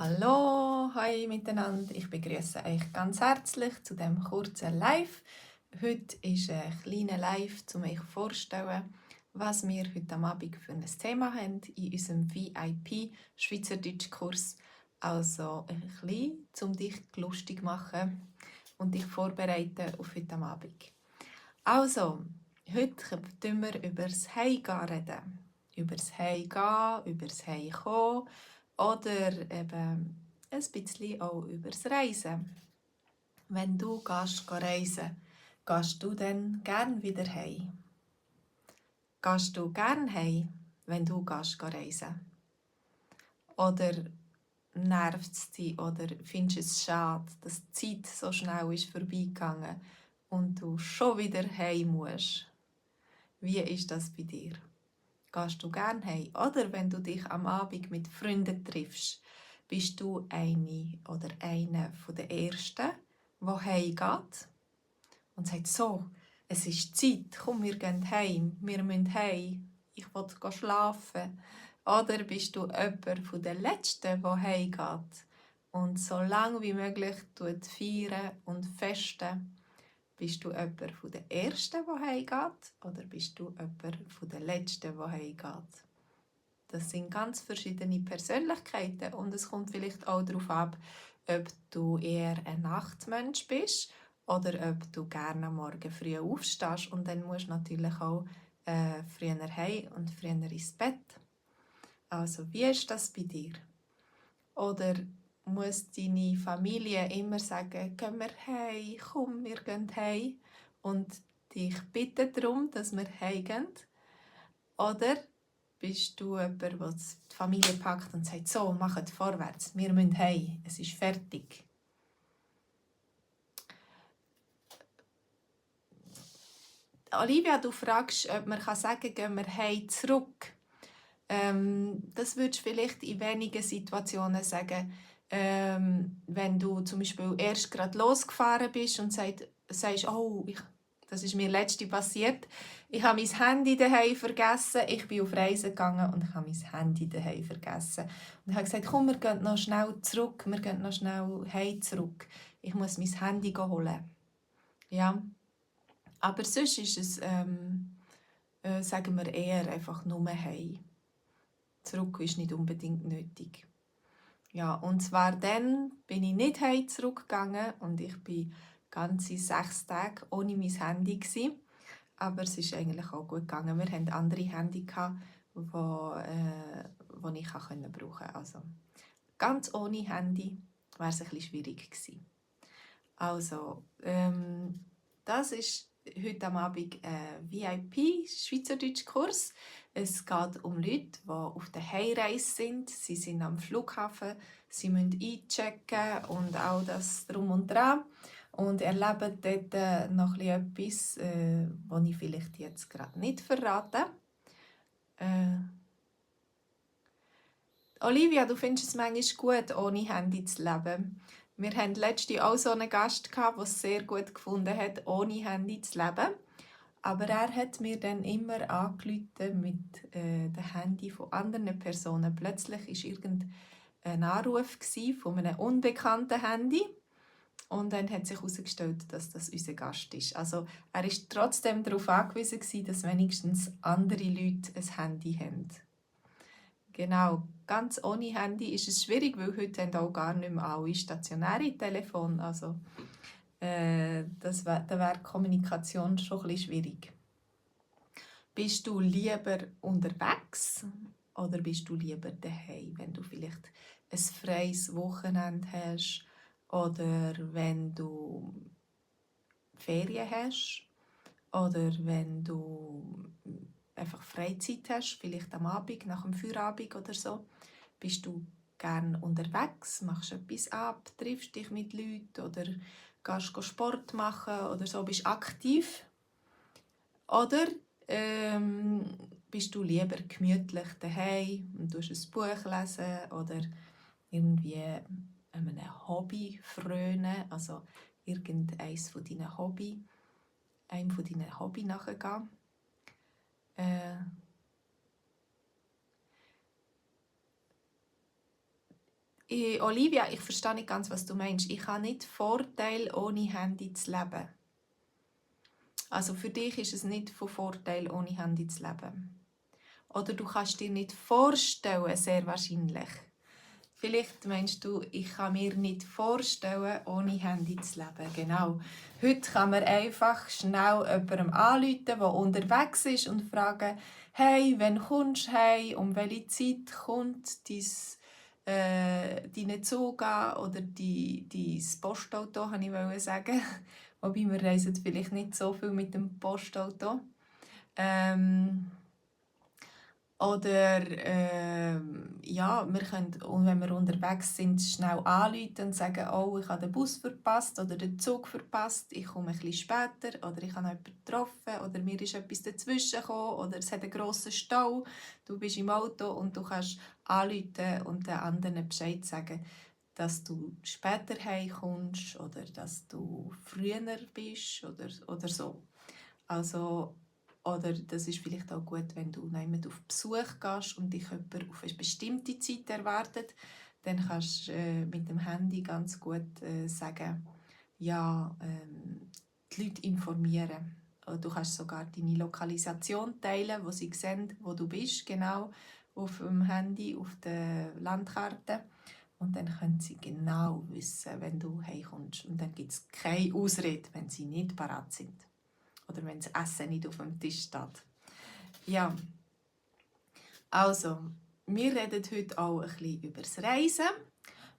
Hallo, hi miteinander. Ich begrüße euch ganz herzlich zu dem kurzen Live. Heute ist ein kleiner Live, um euch vorzustellen, was wir heute am Abend für ein Thema haben in unserem VIP Schweizerdeutsch-Kurs. Also ein bisschen, um dich lustig machen und dich vorbereiten auf heute am Abend. Also, heute reden wir über das Heimgehen reden. Über das Heimgehen, über das Heimkommen oder eben ein bisschen auch über das Reisen. Wenn du reisen gehst du dann gern wieder heim? Gehst du gern heim, wenn du reisen? Oder nervt es dich oder findest du es schade, dass die Zeit so schnell ist vorbeigegangen und du schon wieder heim musst? Wie ist das bei dir? Gehst du gern heim? Oder wenn du dich am Abend mit Freunden triffst, bist du eine oder einer der Ersten, der heimgeht und sagt, so, es ist Zeit, komm, wir gehen heim, wir müssen heim, ich will schlafen. Oder bist du jemand der Letzten, der heimgeht und so lange wie möglich feiern und festen? Bist du jemand der Ersten, der heimgeht, oder bist du jemand der Letzten, der heimgeht? Das sind ganz verschiedene Persönlichkeiten und es kommt vielleicht auch darauf ab, ob du eher ein Nachtmensch bist oder ob du gerne am Morgen früh aufstehst und dann musst du natürlich auch früher heim und früher ins Bett. Also wie ist das bei dir? Oder muss deine Familie immer sagen, gehen wir heim, komm, wir gehen heim und dich bitten darum, dass wir heimgehen? Oder bist du jemand, der die Familie packt und sagt, so, macht vorwärts, wir müssen heim, es ist fertig? Olivia, du fragst, ob man sagen kann, gehen wir heim zurück. Das würdest du vielleicht in wenigen Situationen sagen. Wenn du zum Beispiel erst gerade losgefahren bist und sagst, oh, das ist mir letzte passiert, ich habe mein Handy daheim vergessen, ich bin auf Reisen gegangen und ich habe mein Handy daheim vergessen. Und ich habe gesagt, komm, wir gehen noch schnell zurück, wir gehen noch schnell heim zurück. Ich muss mein Handy holen. Ja, aber sonst ist es, sagen wir eher einfach nur heim. Zurück ist nicht unbedingt nötig. Ja, und zwar dann bin ich nicht heim zurückgegangen und ich bin ganze 6 Tage ohne mein Handy gewesen. Aber es ist eigentlich auch gut gegangen. Wir hatten andere Handy, die ich brauchen konnte. Also ganz ohne Handy wäre es ein bisschen schwierig gewesen. Also, das ist heute am Abend ein VIP-Schweizerdeutsch-Kurs. Es geht um Leute, die auf der Heimreise sind. Sie sind am Flughafen, sie müssen einchecken und all das drum und dran. Und erleben dort noch etwas, was ich vielleicht jetzt gerade nicht verrate. Olivia, du findest es manchmal gut, ohne Handy zu leben. Wir hatten letztens auch so einen Gast, der es sehr gut gefunden hat, ohne Handy zu leben. Aber er hat mir dann immer angerufen mit dem Handy von anderen Personen. Plötzlich war irgendein Anruf von einem unbekannten Handy. Und dann hat sich herausgestellt, dass das unser Gast ist. Also er war trotzdem darauf angewiesen, dass wenigstens andere Leute ein Handy haben. Genau, ganz ohne Handy ist es schwierig, weil heute haben auch gar nicht mehr alle stationäre Telefone. Also da wäre die Kommunikation schon ein bisschen schwierig. Bist du lieber unterwegs oder bist du lieber daheim, wenn du vielleicht ein freies Wochenende hast oder wenn du Ferien hast oder wenn du einfach Freizeit hast, vielleicht am Abend, nach dem Feierabend oder so? Bist du gerne unterwegs, machst etwas ab, triffst dich mit Leuten oder gehst Sport machen oder so, bist aktiv? Oder bist du lieber gemütlich daheim und tust ein Buch lesen oder irgendwie einem Hobby frönen, also irgendeines von deinen Hobby, einem von deinen Hobby nachgehen? Olivia, ich verstehe nicht ganz, was du meinst. Ich habe nicht Vorteil, ohne Handy zu leben. Also für dich ist es nicht von Vorteil, ohne Handy zu leben. Oder du kannst dir nicht vorstellen, sehr wahrscheinlich. Vielleicht meinst du, ich kann mir nicht vorstellen, ohne Handy zu leben. Genau. Heute kann man einfach schnell jemandem anrufen, der unterwegs ist und fragen, hey, wann kommst du heim? Um welche Zeit kommt dein Zug an? Oder dein Postauto, wollte ich sagen. Wobei wir reisen vielleicht nicht so viel mit dem Postauto. Oder ja, wir können, und wenn wir unterwegs sind, schnell anrufen und sagen, oh, ich habe den Bus verpasst oder den Zug verpasst, ich komme ein bisschen später oder ich habe noch jemanden getroffen oder mir ist etwas dazwischen gekommen oder es hat einen grossen Stau, du bist im Auto und du kannst anrufen und den anderen Bescheid sagen, dass du später heimkommst oder dass du früher bist oder so. Also, oder das ist vielleicht auch gut, wenn du jemanden auf Besuch gehst und dich jemand auf eine bestimmte Zeit erwartet, dann kannst du mit dem Handy ganz gut sagen, ja, die Leute informieren. Du kannst sogar deine Lokalisation teilen, wo sie sehen, wo du bist, genau auf dem Handy, auf der Landkarte. Und dann können sie genau wissen, wenn du heimkommst. Und dann gibt es keine Ausrede, wenn sie nicht parat sind. Oder wenn das Essen nicht auf dem Tisch steht. Ja, also, wir reden heute auch ein bisschen über das Reisen.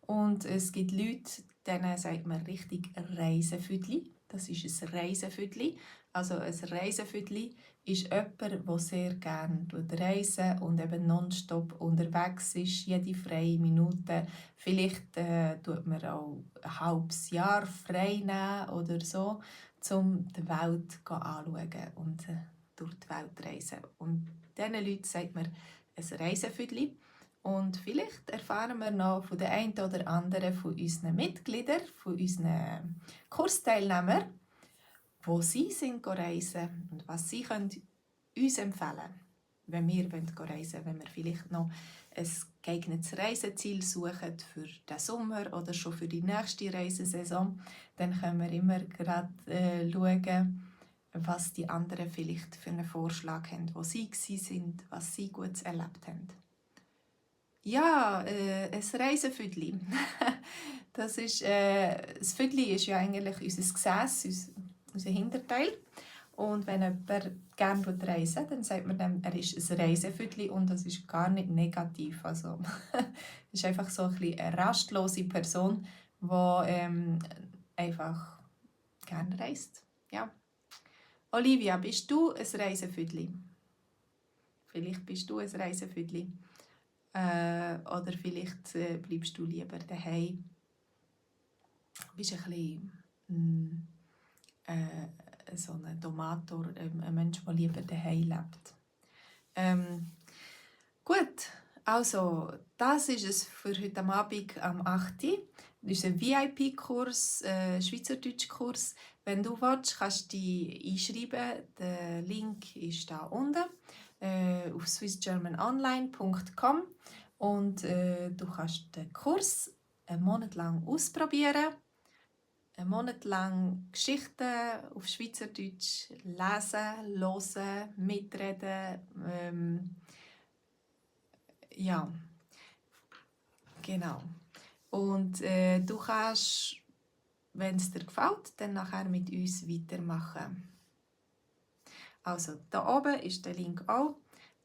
Und es gibt Leute, denen sagt man richtig Reisefüdli. Das ist ein Reisefüdli. Also ein Reisefüdli ist jemand, der sehr gerne reisen und eben nonstop unterwegs ist, jede freie Minute. Vielleicht tut man auch ein halbes Jahr frei nehmen oder so, um die Welt anzuschauen und durch die Welt reisen. Und diesen Leuten sagt man ein Reisefüdli. Und vielleicht erfahren wir noch von der einen oder anderen von unseren Mitgliedern, von unseren Kursteilnehmern, wo sie sind reisen und was sie können uns empfehlen, wenn wir reisen wollen, wenn wir vielleicht noch ein geeignetes Reiseziel suchen für den Sommer oder schon für die nächste Reisesaison, dann können wir immer gerade schauen, was die anderen vielleicht für einen Vorschlag haben, wo sie waren, was sie gut erlebt haben. Ja, ein Reisefüdli. Das Füdli ist ja eigentlich unser Gesäß, unser Hinterteil. Und wenn jemand gerne reisen will, dann sagt man dem, er ist ein Reisefüdli und das ist gar nicht negativ. Also, es ist einfach so eine rastlose Person, die einfach gerne reist. Ja. Olivia, bist du ein Reisefüdli? Vielleicht bist du ein Reisefüdli. Oder vielleicht bleibst du lieber daheim. Du bist ein bisschen so ein Domator, ein Mensch, der lieber daheim lebt. Gut, also das ist es für heute Abend am 8. Das ist ein VIP-Kurs, Schweizerdeutsch-Kurs. Wenn du willst, kannst du dich einschreiben. Der Link ist da unten auf swissgermanonline.com und du kannst den Kurs einen Monat lang ausprobieren. Einen Monat lang Geschichten auf Schweizerdeutsch lesen, hören, mitreden. Ja, genau. Und du kannst, wenn es dir gefällt, dann nachher mit uns weitermachen. Also, da oben ist der Link auch.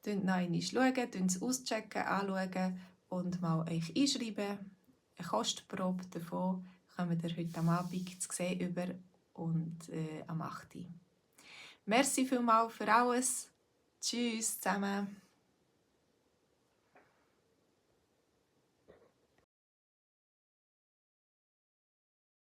Schaut noch einmal, schaut es auschecken, anschauen und mal euch einschreiben. Eine Kostprobe davon kommt ihr heute am Abend zu sehen über und am 8. Merci vielmals für alles. Tschüss zusammen.